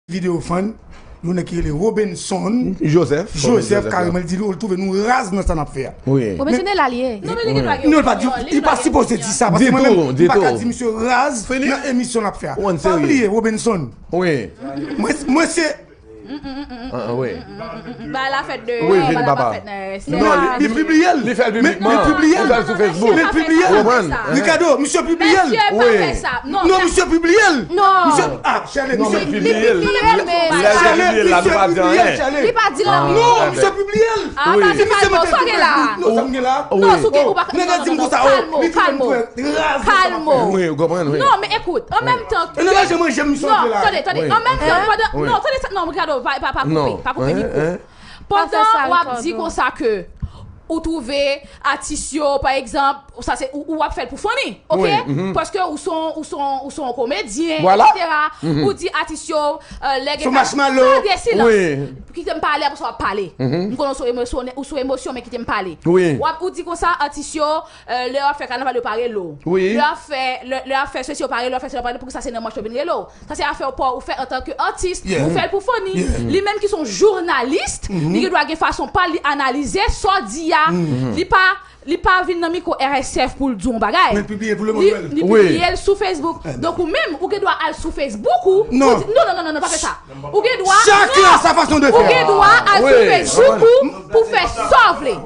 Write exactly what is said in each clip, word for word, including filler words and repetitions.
Videyo fann, yon nèg ki rele Robenson Joseph. Joseph kareman, li di li twouve nou raz nan sa n ap fè a. Wi. Robenson e la l ye. Non, men li gen dwa gen opinyon, li pa sipoze di sa, paske mwen menm, m pa ka di misye raz nan emisyon l ap fè a. Pa bliye, Robenson. Wi. Mwen, mwen se Bagay la fèt deyò, bagay la pa fèt nan R S N. Non, li pibliye l. Li fè l piblikman. Li pibliye l. Li fè l sou Facebook. Li pibliye l. Ricardo, misye pibliye l. Mesye pa fè sa. Non, misye pibliye l. Non. Misye, ah, Shirley, misye pibliye l. Li pibliye l, men Shirley, misye pibliye l, Shirley. Li pa di l anyen. Non, misye pibliye l. Ah, pa di kalmo, sa w gen la? Non, sa m gen la. Non, si w gen, ou pa, non, non, non, kalmo, kalmo. Kalmo. Wi, ou konprann, wi. Non, men ekout, an menm tan ke, non, tande, tande, an menm tan, pandan, non, tande sa, non, Ricardo, pa, pa, pa koupe, pa koupe mikwo. Pandan w ap di konsa ke ou twouve atis yo, pa egzanp, sa se, ou, ou ap fè l pou funny, oke? Paske ou se yon, ou se yon, ou se yon komedyen, etsetera. Ou di atis yo, euh, lè gen, tande silans. Kite m pale, apre sa w ap pale. M konnen w sou emosyon, ou sou emosyon, men kite m pale. W ap, ou di konsa, atis yo, euh, lè w ap fè kanaval, yo pa rele w. Lè w ap fè, lè, lè w ap fè sesi, yo pa rele w, w ap fè sesi, yo pa rele w, poukisa se nan manch yo vin rele w? Sa se afè w pa w, ou fè antanke atis, ou fè l pou funny. Li menm ki se yon jounalis, li gen dwa gen fason pa l, li analize sa w di a. Li pa, li pa vin nan mikwo R S F pou l di yon bagay. Men l pibliye pou lemonn wè l. Li pibliye l sou Facebook. Donk ou menm, ou gen dwa al sou Facebook ou, ou di, non, non, non, non, non, pa fè sa. Ou gen dwa, chacun a sa façon de faire. Ou gen dwa al sou Facebook ou pou fè sa w vle.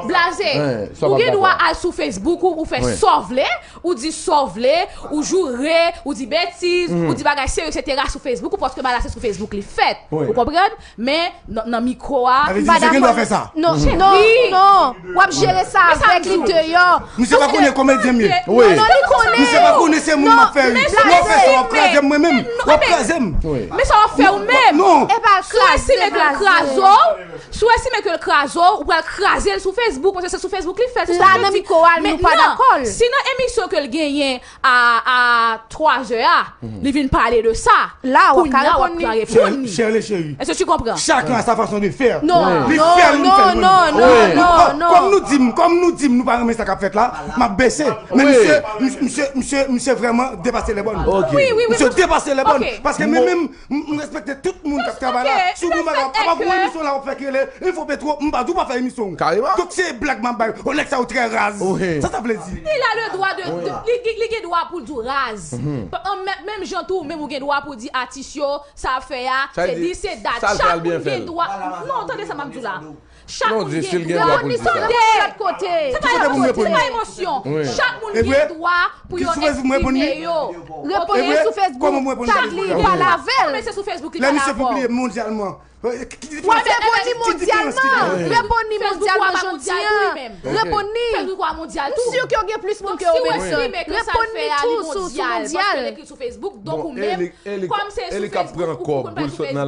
Blaze. Ou gen dwa al sou Facebook ou pou fè sa w vle. Ou di sa w vle, ou joure, ou di betiz, ou di bagay serye, etsetera sou Facebook ou, paske bagay la se sou Facebook li fèt. Ou konprann? Men nan, nan mikwo a, m pa dakò. Non, non, non. W ap jere sa avèk li deyò. Misye pa konnen komedyen m ye. Non, non, li konnen. Misye pa konnen se moun m ap fè ri. Lè w fè sa, w ap kraze m mwen menm. W ap kraze m. Men sa w ap fè ou menm. Non. Si w estime ke l kraze w, si w estime ke l kraze w, ou pral kraze l sou Facebook, paske se sou Facebook li fè l, se sa l di. Mentnan, si nan emisyon ke l genyen a, a twa zè a, li vin pale de sa. La, w ap ka reponn li. Shirley chérie. Est-ce que tu comprends? Chacun a sa façon de faire. Non, non, non, non, non. Kòm nou di m, kòm nou di m, nou pa renmen sa k ap fèt la, m ap bese. Men misye, misye, misye, misye vrèman depase lè bòn. Wi, wi, wi. Misye depase lè bòn. Paske men menm, m, m respekte tout moun k ap travay la. Si w gon bagay, apa gon emisyon la w ap fè ki rele Info Petro, m pa di w pa fè emisyon w. Donk se blag m ap bay. O nèg sa yo trè raz. Sa sa vle di? Il a le droit de, de, li, li, li gen dwa pou l di w raz. An, men, menm jan tou, ou menm ou gen dwa pou w di atis yo, sa ap fè a, se dis, se dat. Chak moun gen dwa. Non, tande sa m ap di w la. Chak moun gen dwa. Tande. Se pa emosyon, se pa emosyon. Chak moun gen dwa pou yo eksprime yo. Reponn li sou Facebook, tag li, pale avè l. Men se sou Facebook li pale avè w. W ap reponn li mondyalman. Reponn li mondyalman jodi a. Reponn li. M si ke w gen plis moun ke Robenson. Reponn li tou sou, sou mondyal. Paske l ekri sou Facebook, donk ou menm, kòm se sou Facebook ou konn pale sou Facebook.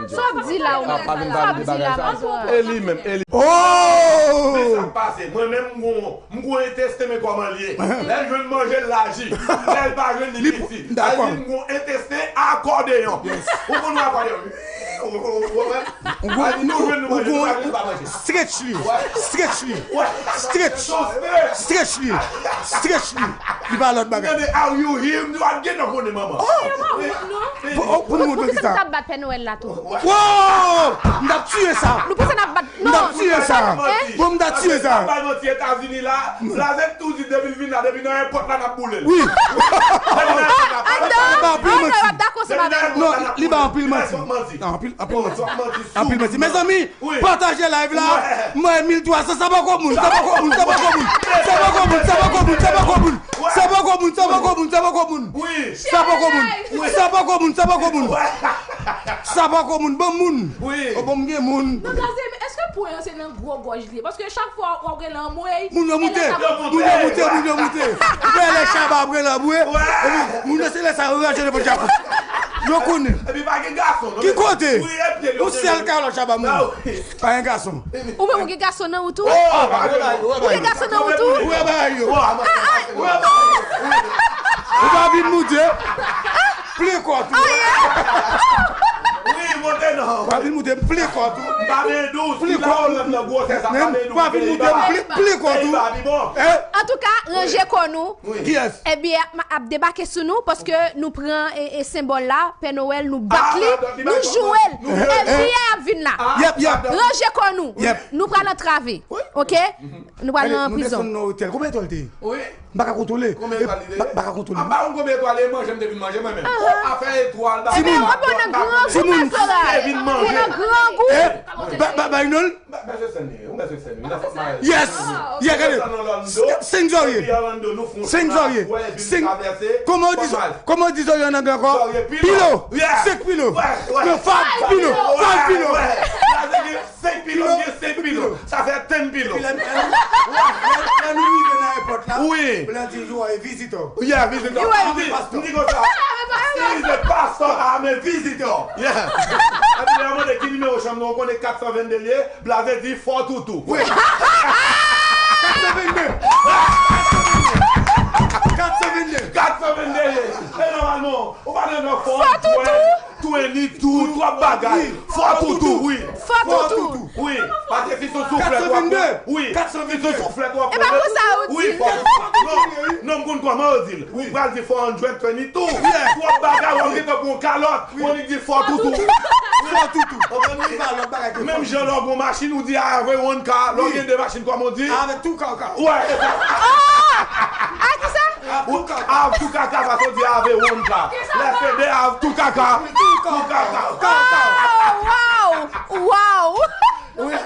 Sa w ap di la ou menm? Sa w ap di la ou menm? E li menm, e li. Oh! Men sa k pase, mwen menm m gon M gon entesten, men kòman l ye. Lè l jwenn manje, l laji. Lè l pa jwenn, li piti. Sa vle di m gon entesten akòdeyon. Ou konn yon akòdeyon? Ou konprann? Sa vle di nou jwenn nou manje, nou pa jwenn, li pa manje. Stretch li. Stretch li. Stretch. Stretch li. Stretch li. Li pa lòt bagay. Tande, how you hear, m di w ap gentan konnen manman. Pou nou montre ki sa. Poukisa n t ap bat Pè Nwèl la tou? Wow! M t ap tiye sa. Nou panse n ap bat M t ap tiye sa. Bon, m t ap tiye sa. Bay manti, Etazini la, Blaze tou di depi l vin la, depi nan èpòt la n ap boule l. Wi. Depi nan èpòt la, pa vin. Li ba anpil manti. Non, li ba anpil manti. Anpil, anpil manti. Anpil manti. Mezanmi, pataje live la. Mwen, mil twa san, sa poko moun, sa poko moun, sa poko moun. Sa poko moun, sa poko moun, sa poko moun. Sa poko moun, sa poko moun, sa poko moun. Wi. Sa poko moun. Sa poko moun, sa poko moun. Sa poko moun, ban m moun. Wi. O, ban m gen moun. Non, Blaze, men èske pwen an se nan gwo gòj li ye? Paske chak fwa w ap rele anmwey, moun yo moute, moun yo moute, moun yo moute. Ou wè lè Shabba ap rele anmwey, epi moun yo se lè sa yo raje devan Djakout. Yo konnen. Epi pa gen gason, non. Ki kote? Ou sèl kalòt Shabba moun. Pa gen gason. Ou menm ou gen gason nan ou tou? Ou gen gason nan ou tou? Ou wè bagay yo. Ou pa vin moute. Plen kò tou. Wi, monte non. Ou pa vin moute, plen kò tou. M pa vin dous. Plen kò tou. Ou pa vin moute, plen kò tou. Antouka, ranje kò nou. Yes. F B I ap, ap debake sou nou paske nou pran e, e senbòl la, Pè Nowèl, nou bat li, nou joure l. F B I ap vin la. Yep, yep. Ranje kò nou. Yep. Nou pral antrave. Ok? Nou pral nan prizon. Konbyen etwal te ye? M pa ka kontwole. Konbyen etwal li te ye? M pa ka kontwole. M pa konn konbyen etwal li ye, manje m te vin manje mwen menm. Afè etwal, bagay. Timoun, timoun. Ou nan grangou. Bay non l. Bay, bay, bay non l. Ba, ba, se sèn li ye, ou mèt se sèn li, nan fòt mayaj. Yes! Yeah, gade. Senk zòrye. Senk zòrye. Senk. Kòman w di, kòman w di zòrye an anglè ankò? Pilo. Senk pilo. Non, five pilo. Five pilo. Senk pilo, gen senk pilo. Sa fè ten pilo. Epi lè, lè, lè nou rive nan èpòt la, wi, pou lè di, you are a visitor. Yeah, visitor. M di, m di konsa. He's a pastor, I'm a visitor. Yeah. Epi lè yo mande ki nimewo chanm nou, ou konnen kat san vennde l ye. Blaze di fò toutou. Wi. Kat san vennde. Kat san vennde. Kat san vennde. E nòmalman, ou pa nan fò, fò toutou. Twenty two, twòp bagay. Fò toutou, wi. Fò toutou. Wi. Paske si se yon souflèt w ap pran. Wi. Si se yon souflèt w ap pran. E pa konsa yo di l. Wi, fò toutou. Non, non, m konn kòman yo di l. Ou pral di four hundred twenty-two. Twòp bagay, w ap gentan pran yon kalòt. Ou annik di fò toutou. Fò toutou. Menm jan lè w gen yon machin, ou di I have a one car. Lè w gen de machin, kòman w di? I have two car, car. Wè. Ah! Ah, kisa? I have two car, car. I have two car, car, paske w di I have a one car. Lè se de, I have two car, car. Two car, car. Oh, wow! Wow! Wi. Wè,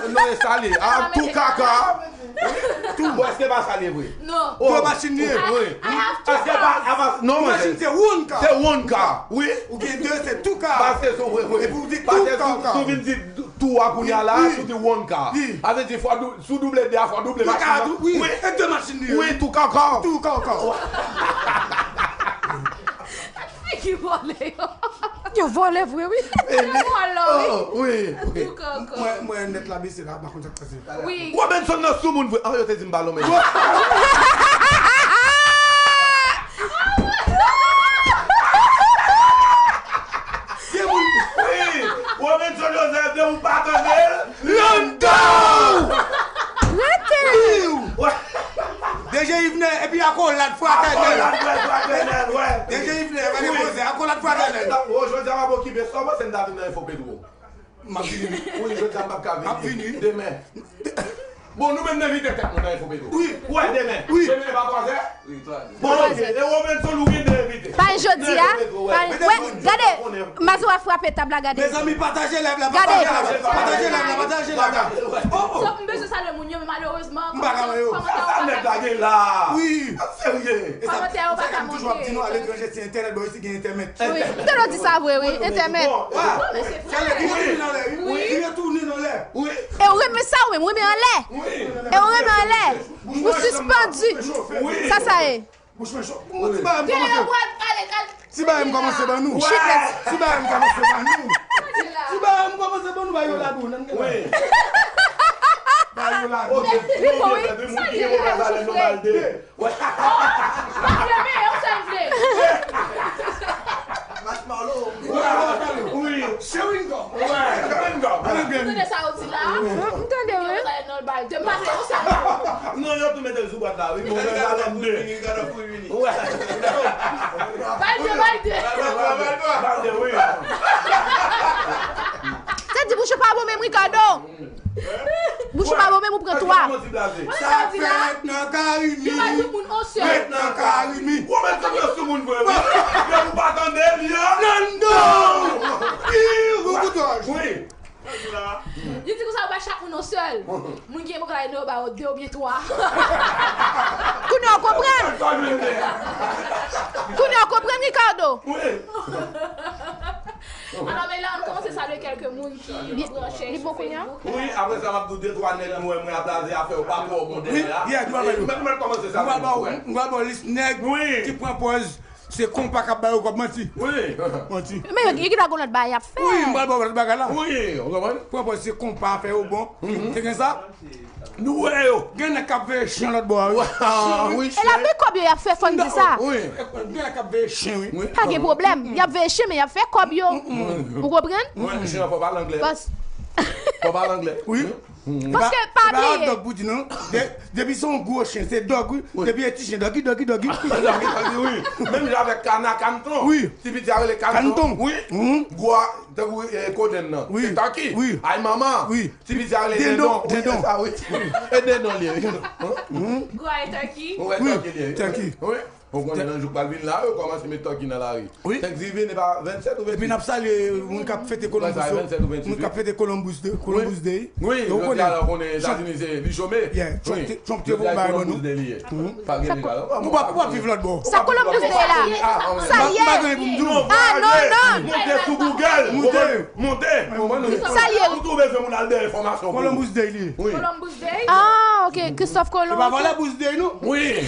non, e sa li ye. I have two car, car. Wi. Bon, èske pa sa li ye vre? Non. Oh. De machin li ye. Wi. I have two cars. Èske pa, pa, non, machin se one car. Se one car. Wi. Ou gen de, se two car. Paske si w, wi, wi. Epi ou di two car, car. Paske si w vin di two a kounye a la, si w di one car. Wi. Sa vle di fò dou-, si w double de a, fò w double machin nan. Wi. Wi. E de machin li ye. Wi, two car, car. Two car, car. Figi vòlè yo. Yo vòlè vre, wi. Yo vòlè, wi. Oh, wi, wi. Mwen, mwen nèt la bese la, m pa konn sa k pase. Wi. Robinson nan sou moun vre. Ah, yo te di m pa lonmen. Wi. Robinson Joseph, de ou pa tande l. London! Rete! Wi. D J Yvener, epi akolad fratènèl. Akolad fratènèl, wè. D J Yvener, pa gen koze, akolad fratènèl. Wi. Jodi a m ap okipe, sa w panse m ta vin nan Enfo Petro? M ap vini. Wi, jodi a m p ap ka vini. M ap vini. Demen. Bon, nou menm n envite tèt nou nan Enfo Petro. Wi. Wè, demen. Wi. Demen e pa twazè? Wi, twazè. Bon, ok. E Robinson, ou gen de envite. Pa jodi a. Pa, wè, gade. Mazo a frape tab la, gade. Mezanmi, pataje live la, pataje live la, pataje live la, pataje live la. Oh, oh. Sòf m bezwen salye moun yo, men malerezman, m pa ka wè yo. Sa nèg la gen la. Wi. Serye. Kòmantè yo pa ka monte. Toujou ap di nou aletranje se entènèt, bon, isi gen entèmèt. Wi. M te di sa vre, wi, entèmèt. Bon, ah. Wi, men se fè. Li retourne nan lè, wi. Wi. Li retourne nan lè. Wi. E ou renmen sa, ou menm, ou renmen anlè. Wi. E ou renmen anlè. Ou sispandi. Wi. Sa, sa ye. Bouch mwen cho. Bon, ti bagay m kòmanse. Ti bagay m kòmanse ban nou. Ti bagay m kòmanse ban nou. Ti bagay m kòmanse ban nou, ba yo la dou, nan gen la. Ba yo la dou. Li bon, wi. Sa gen la, yo soufle. Wè. M ap leve, yo sèl vle. Marshmallow. Wi. Chewing gum. Wè, chewing gum. Ou tande sa yo di la? M tande, wi. Yo nan bal de, m pa te konsa. Non, yo tou mete l sou bwat la, wi. Mwen, mwen, mwen, mwen, mwen. Wè. Bal de, bal de. Bal de, wi. Sa di bouch ou pa bon menm, Ricardo. Bouch ou pa bon menm, ou pran twa. Sa fèt nan Karimi. Yo pa di moun on sèl. Fèt nan Karimi. Ou menm sa sou moun vre, wi. Men ou pa tande l, yo. Non, non. Wi, ou koutouj. Wi. Li di konsa, ou ba chak moun on sèl. Moun ki gen pwoblèm yo ba yo de oubyen twa. Kounye a w konprann? Kounye a w konprann, Ricardo? Wi. Alò, men la, ann kòmanse salye kèlke moun ki branche sou Facebook. Wi, apre sa, m ap di w de twa nèg nou wè mwen ap blaze afè yo pa twò bon dèyè a. Wi, yeah, nou pral ba yo. Mwen, mwen kòmanse sa. Nou pral ba yo, nou pral ba yo lis nèg ki pran pòz. Se konpa k ap ba yo kòb, manti. Wi. Manti. Men yo, yo gentan gon lòt bagay y ap fè. Wi, m pral ba w lòt bagay la. Wi, w konprann? Pran pòz se konpa fè yo bon. Mhm. Te gen sa? Nou wè yo. Gen nèg k ap veye chen lòt bò a, wi. Wi. E la, men kòb yo y ap fè, fò n di sa. Wi. Gen nèg k ap veye chen, wi. Pa gen pwoblèm. Y ap veye chen, men y ap fè kòb yo. Ou konprann? Wi, chen an fò pale anglè. Bòs. Fò pale anglè. Wi. Paske pa bliye. Dòg pou di non. Depi se yon gwo chen, se dòg wi. Depi e ti chen, dògi, dògi, dògi. Dògi, dògi, wi. Menm jan avèk kana, kanton. Wi. Ti piti a rele kanton. Kanton. Wi. Gwo a, tankou kodenn nan. Wi. E tanki. Wi. Ay manman. Wi. Ti piti a rele dendon. Dendon. Wi, se sa, wi. E dendon li ye. Gwo a e tanki. Wi, tanki li ye. Tanki. Wi. Ou konnen nan jou k pral vin la, yo kòmanse met tanki nan lari. Wi. Thanksgiving e pa vennsèt ou venntuit? Epi n ap salye moun k ap fete Columbus yo. Moun k ap fete Columbus Day. Columbus Day. Wi, yo konnen. Jodi a la, ou konnen Etazini se li chome. Yeah, Trump te, Trump te voye bay ban nou. Columbus Day li ye. Pa gen li la. Ou p ap, ou p ap viv lòt bò. Sa Columbus Day la? Sa l ye? Ah, non, non. Monte sou Google. Monte. Monte. Sa l ye? Ou tou bezwen moun al dèyè enfòmasyon pou ou. Columbus Day li ye. Wi. Columbus Day? Ah, ok. Christophe Colomb. E pa vòlè Bus Day, non? Wi.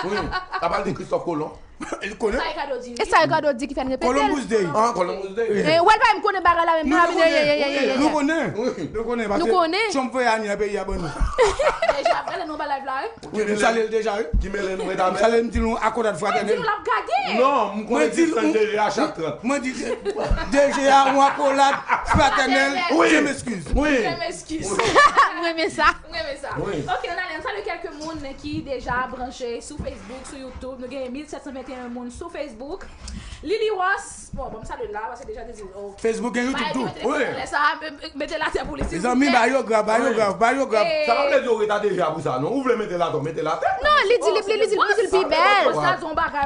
Wi. Apa l di Christophe Colomb? Li konnen. Sa Ricardo di, wi. E sa Ricardo di ki fè n repete l. Columbus Day. Ah, Columbus Day. Eh, wè l pa menm konnen bagay la menm. Nou konnen. Nou konnen. Nou konnen. Trump voye Ania peyi a ban nou. Deja, gade nou ba live la, wi. Wi, m salye l deja, wi. Ki mele nou mwen. M salye l, m di l yon akolad fratènèl. Di l ap gade. Non, m konnen di l D G a chak trant. Mwen di D G a yon akolad fratènèl. Wi. Je m'excuse. Wi. Je m'excuse. Mwen renmen sa. Mwen renmen sa. Wi. Ok, ann ale, ann salye kèlke moun ki deja branche sou Facebook, sou YouTube. Nou gen mil sèt san venteyen moun sou Facebook. Lili Ross, bon, bon, m salye l la, paske deja te di, oh. Facebook gen YouTube tou. Wi. Lè sa, mete l atè pou li, silvouplè. Mezanmi, ba yo grab, ba yo grab, ba yo grab. Sa pa vle di yo rete deja pou sa, non. Ou vle mete l atè, mete l atè. Non, li di, li, li, li di, li di l pi bèl.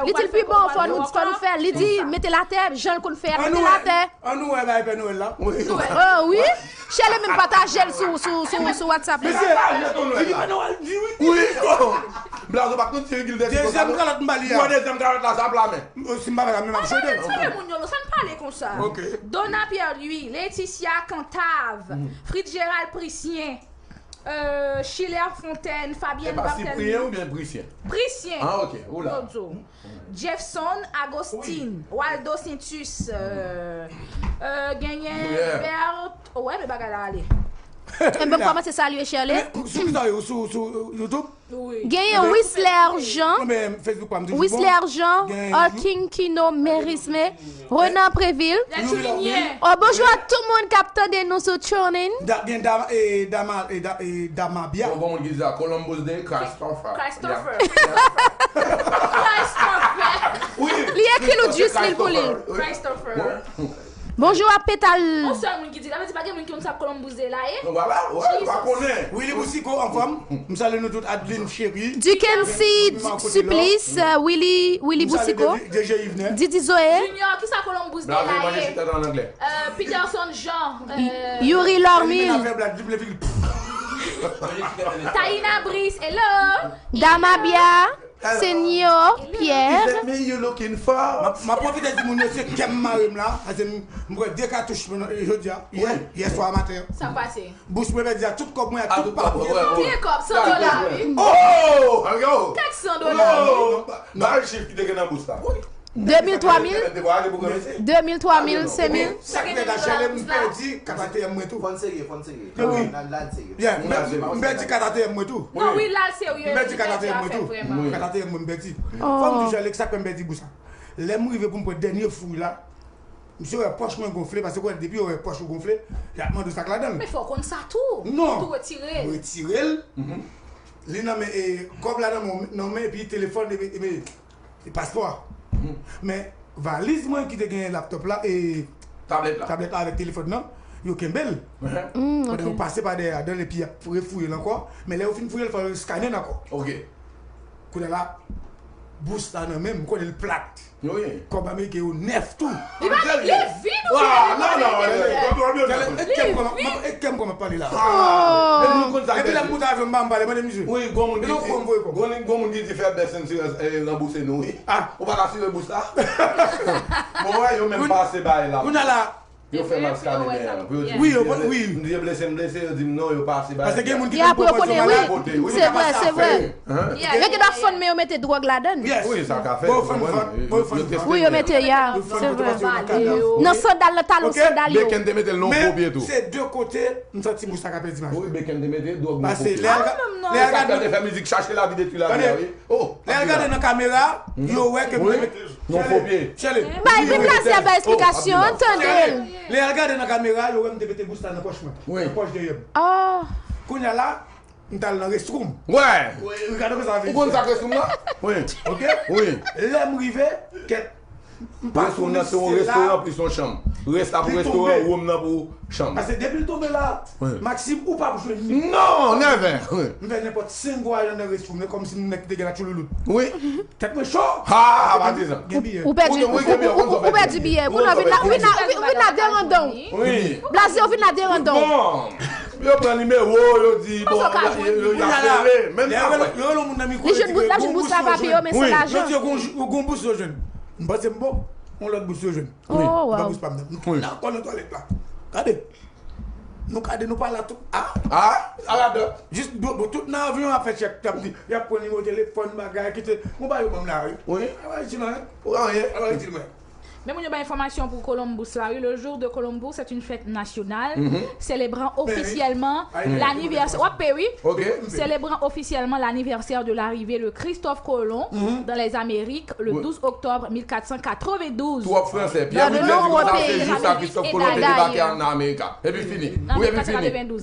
Li di l pi bon, fò nou, fò nou fè. Li di, mete l atè, jan l konn fè a, mete l atè. An nou wè bay Pè Nwèl la. Oh, wi. Chèle menm pataje l sou, sou, sou, sou WhatsApp. Mesye, li di, an nou wè, li di wi. Wi, oh. Blazo pa konn si regil de. Dezyèm kalòt m ba li a. Mwen dezyèm kalòt la, sa pla men. Si m pa fè la, men m ap chode. Sa fè moun yo, non, sa n pale konsa. Ok. Dona Pierre Louis, Laetitia Cantave, Fritz Gérald Priscien, euh, Schiller Fontaine, Fabienne Barthélemy. E pa Cyprien oubyen Priscien? Priscien. Ah, ok. Oula. Dodo. Jeffson Agostin, Waldo Saintus, euh, euh, genyen Bert, oh, wè, men bagay la ale. Enben, m kòmanse salye Shirley. Sou ki sa yo, sou, sou YouTube? Wi. Genyen Wisler Jean. Wisler Jean, King Kino Merisme, Renan Prévil. Oh, bonjou a tout moun k ap tande nou sou TuneIn. Gen Dama, eh, Dama, eh, Dama Bia. Bon, bon, moun ki di sa, Columbus Day, Christopher. Christopher. Christopher. Li ekri l ou jis li l pou li. Christopher. Bonjou a Petal. On sèl moun ki di, sa vle di pa gen moun ki konn sa Columbus Day la ye? Non, wala, wala, pa konnen. Willy Boucicault anfòm. M salye nou tout, Adeline Chéry. Dukency Supplice, euh, Willy, Willy Boucicault. D J Yvener. Didi Zoé. Junior, ki sa Columbus Day la ye? Euh, Peterson Jean. Euh, Youri Lormil. Taina Brice, hello. Damabia. Senyo Pierre. M ap pwofite di moun yo se kè m mare m la, paske m, m pran de katouch jodi a, yè, yè swa maten. Sa k pase? Bous mwen pèdi a tout kòb mwen ak tout papye. Ki kòb? San dola, wi. Oh! Kèk san dola, wi. Ba l chif ki te gen nan bous la. De mil, twa mil. De mil, twa mil, senk mil. Sa k fè la, Chèlè, m pèdi kat A T M mwen tou. Fò n serye, fò n serye. Wi. N al, n al serye. Yeah, m pèdi kat A T M mwen tou. Non, wi, l al serye. M pèdi kat A T M mwen tou. Kat A T M mwen m pèdi. Fò m di Chèlè, sa k fè m pèdi bous la. Lè m rive pou m pran dènye fouy la, misye wè pòch mwen gonfle, paske w wè depi yo wè pòch ou gonfle, y ap mande w sa k ladan l. Men fò w konn sa tou. Non. Ou tou retire l. M retire l. Li nan men, e, kòb la nan men, nan men, epi telefòn, epi, epi, e paspò a. Men valiz mwen ki te gen laptòp la, e tablèt la, tablèt la avèk telefòn nan, yo kenbe l. Pandan yo pase pa dèyè ladan l, epi y ap refouye l ankò. Men lè yo fin fouye l, fò yo skannen l ankò. Ok. Kounye a la, bous la nan men m, m konnen l plat. Wi. Kòb ameriken yo nèf tou. Li pa vid, li vid ou vid? Non, non, non, non. E kè m kòman, e kè m kòman pale la. Epi lè m moute avyon, m pa m pale, mande misye. Wi, gon moun ki di, gon moun ki di fè best insurance, eh, ranbouse nou, wi. Ou pa ka asire bous la? Bon, wè, yo menm pase bay la. Kounye a la, yo fè m al skane men an. Pou yo di, wi, yo, wi. M di, yo blese m blese, yo di m non, yo pase bay. Paske gen moun ki konn pran pwazon malad. Se vre, se vre. Yo gen dwa fann men yo mete dwòg ladan l. Wi, sa ka fèt. Wi, yo mete, ya, se vre. Nan sandal, nan talon sandal yo. Beken te mete l nan yon fo pye tou. Men se de kote, m santi bous la ka pèdi mache. Wi, Beken te mete dwòg nan fo pye. Paske lè al gade, lè al gade, fè mizik chache lavi detwi lavi a, wi. Oh, lè al gade nan kamera, yo wè ke m te mete. Non, fo pye. Chèlè. Bay, deplase a, bay esplikasyon, an tande l. Lè al gade nan kamera, yo wè m te mete bous la nan pòch mwen. Nan pòch dèyè m. Ah. Kounye a la, m t al nan restroom. Wè. Ou konn sa k restroom nan? Wi. Ok? Wi. Lè m rive, kèt, m pa sou lis la. Restroom nan se yon restoran plis yon chanm. Rès la pou restoran, wonm nan pou chanm. Paske depi l tonbe la, Maxime, ou p ap jwenn li. Non, never. M fè nenpòt senk gwo ajan nan restroom nan, kòmsi m nèg ki te gen la tchouloulout. Wi. Tèt mwen cho. Ha, patizan. Ou pèdi, ou pèdi biyè. Kounye a w vin la, vin la, vin la derandan w. Wi. Blaze, w vin la derandan w. Bon. Yo pran nimewo, yo di, bon, yo, yo, y ap rele, menm sa fè. Yo rele yon moun nan mikwo, yo di ke gon bous yo jwenn. Yo di yo gon, gon bous yo jwenn. M panse m bon, yon lòt bous yo jwenn. Oh, wow. Bous pa m nan. Nou nan kò nan twalèt la. Gade. Nou gade, nou pa la tou. Ah. Ah, sa la dòt. Jis, bon, bon, tout nan avyon ap fè tchèk, y ap di, y ap pran nimewo telefòn, bagay, kite. Bon, ba yo ban m la, wi. Wi. Aba itil mwen. Ou anyen. Aba itil mwen. Men moun yo bay enfòmasyon pou Columbus la, wi. Le jour de Columbus, c'est une fête nationale célébrant officiellement l'anniversaire. W ap peye, wi. Ok. Célébrant officiellement l'anniversaire de l'arrivée de Christophe Colomb dans les Amériques le douze octobre mille quatre cent quatre-vingt-douze. Twòp fransè. Pierre Michel di konsa se jou sa Christophe Colomb te debake an Amerika. Epi fini. Wi, epi fini.